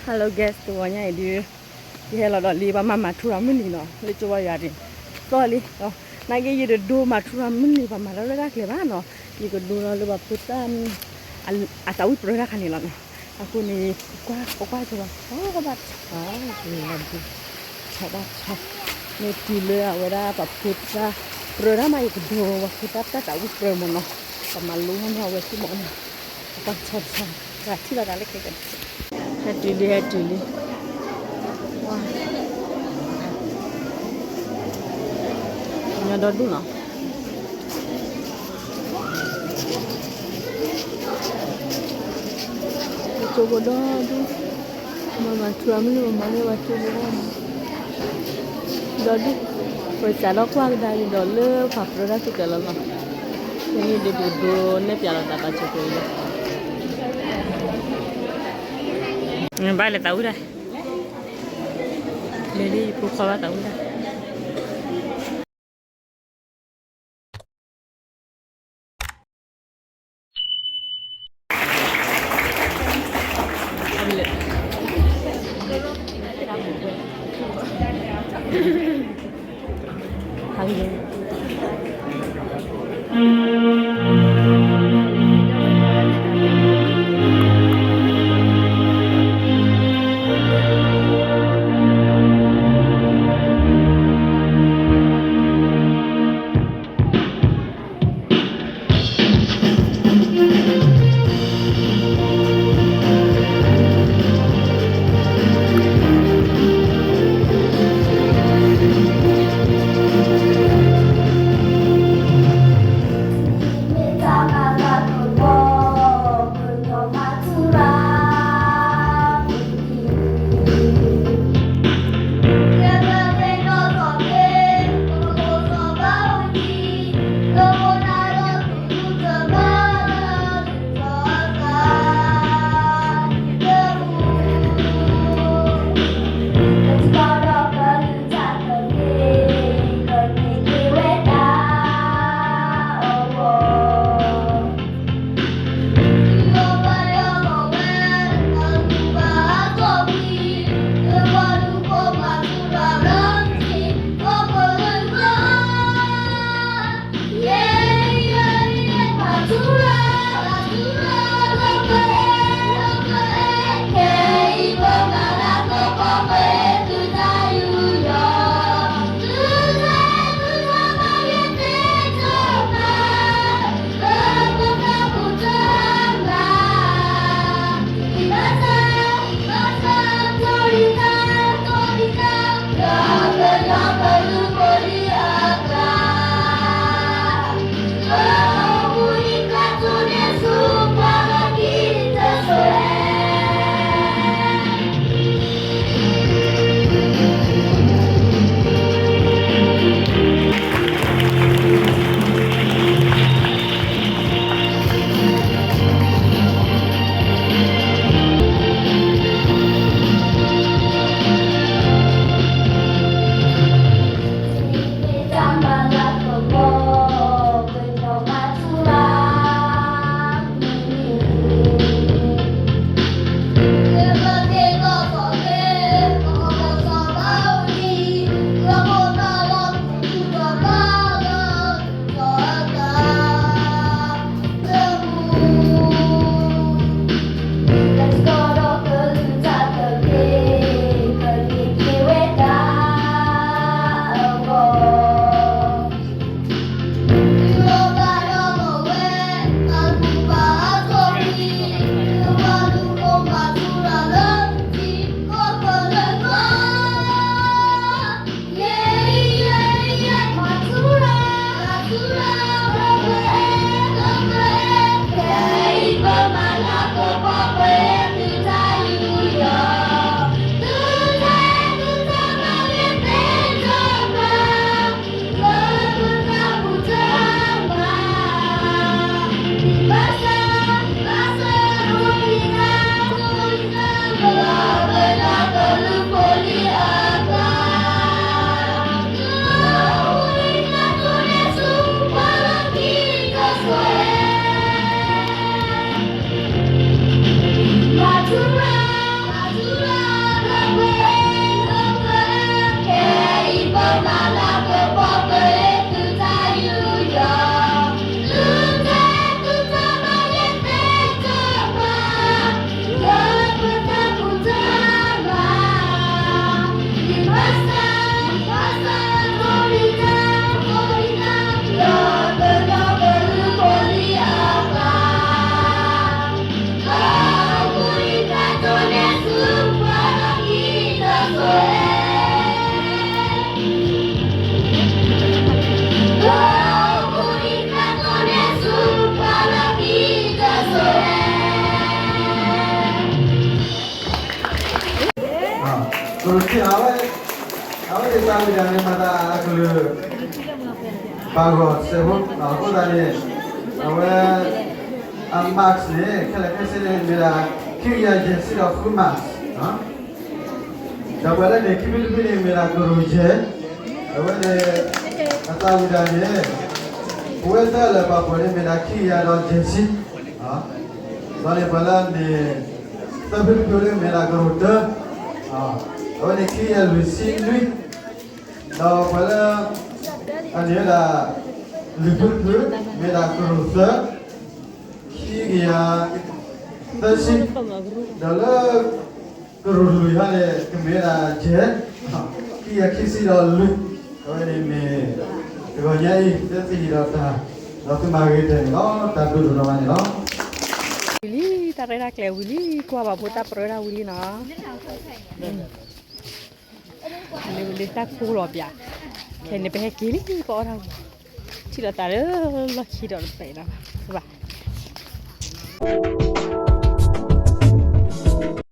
Hello guys, တဂီၤညါအံၤဒုး ယဟဲလီၤဒီးလံ ပှၤမၤမၤထူရၤမုၢ်နံၤနီၤ လၢကၠိဝါယွၤဒံး သီၣ်လံ, နာ်က့ယတဒိမၤထူရၤမုၢ်နံၤ ပှၤမၤလၢလၢတၢ်ကျဲၤဘၣ်နီၤ, ယကဒိလီၤလၢပှၤဖိသၣ် အသးဝံၣ်ပြၢတၢ်ခါန့ၣ်လီၤနီၤ, အဃိန့ၣ် ပကွၢ် ပကွၢ်ကၠိဝါ ပှၤဘၣ်ထီၣ် ပှၤဘၣ်ထီၣ် မ့ၢ်တုၤလၢအဝဲဒၣ်ပှၤဖိသၣ်ပြၢတၢ်မး ယကဒိပှၤဖိသၣ်တၢ်သးဝံၣ်ပြၢမၢ်နီၤ, ပှၤမၤလိန့ၢ်အဝဲသ့ၣ်မၢ်နီၤ, ပှၤထီၣ်ထီၣ် ပှၤထံၣ်လီၤတၢ်လၢခဲကနံၣ် ဟဲတုၤလံ ဟဲတုၤလံ, ညီဒီဒူၣ်နီၤ, ကၠိဖိဒီဒူၣ်, မၤမၤထူရၤမုၢ်နံၤ မၤမၤလၢပှၤကၠိဖိဒီဒူၣ်, ပစးထီၣ်ကွၢ်ကဒါက့ၤဒီးလၢပှၤပြၢတၢ်သူၣ်ကဲၤလီၤလီၤ, မ့ၢ်ဒုးပကဒိနဲၣ်ပၠးလီၤသးပှၤကၠိဖိအံၤလီၤ, ဘၣ်လဲၤသးဝံၣ်တၢ်, လဲၤလံယဖိခွါဘၣ်သးဝံၣ်တၢ်. အဝဲ အဝဲန့ၣ်တၢ်ဝံၤဒၣ်န့ၣ် မၤသးအကလုၢ် ဘၣ်ဂီၢ်စဲးဖိ အဃိသတးန့ၣ် အဝဲ အ mask န့ၣ် ခဲလၢာ်ခဲဆ့န့ၣ် မ့ၢ်ဒၣ် ခံကယၤယဲၢ်ဆံဒီးဃု mask ဒီးပှၤလၢန့ၣ် ခံဖုတဖုန့ၣ် မ့ၢ်ဒၣ်ကရိၣ်ယဲၢ်, အဝဲန့ၣ် အတၢ်ဝံၤဒၣ်န့ၣ် ပဝဲသၢလၢာ်ပာ်ဖှိၣ်န့ၣ် မ့ၢ်ဒၣ်ခံကယၤဒီးယဲၢ်ဆံ, ဒီးန့ၣ်ပှၤလၢန့ၣ် သၢဖုတဖုန့ၣ် မ့ၢ်ဒၣ်ကရိၣ်တၢ, အဝဲန့ၣ်ခံကယၤလွံၢ်ဆံနွံ, ဒီးပှၤလၢ အန့ၣ်ဝဲဒၣ် လွံၢ်ဖုတဖု မ့ၢ်ဒၣ်ကရိၣ်သၢ, ခံကယၤသၢဆံ, ဒီးလၢ ကရိၣ်လွံၢ်ဟါန့ၣ် ကမ့ၢ်ဝဲဒၣ်ယဲၢ်, ခံကယၤခံဆံဒီးလွံၢ်, အဝဲန့ၣ်မ့ၢ် တဂီၤညါအံၤ လၢသုဟ့ၣ်ဒီးတၢ် ဒီးသုမၤဂ့ၤတၢ်န့ၣ်လီၤ. တၢ်ဘျုးဒိၣ်မးန့ၣ်လီၤ. ဝံၤလံ တၢ်ရဲၣ်တၢ်ကျဲၤဝံၤလံ ကွၢ်ဘၣ်ဖိတၢ်ပြၢတၢ်ဝံၤလံနီၤ. လၢတၢ်ကိၢ်လီၤပၠး, ခဲန့ၣ် ပဟဲက့ၤလံ ပအီၣ်တၢ်ဝံၤ, ထံၣ်လိာ်သးလၢလီၢ်ခံဒီးတပဲာ်နီၤ, ဘၣ်.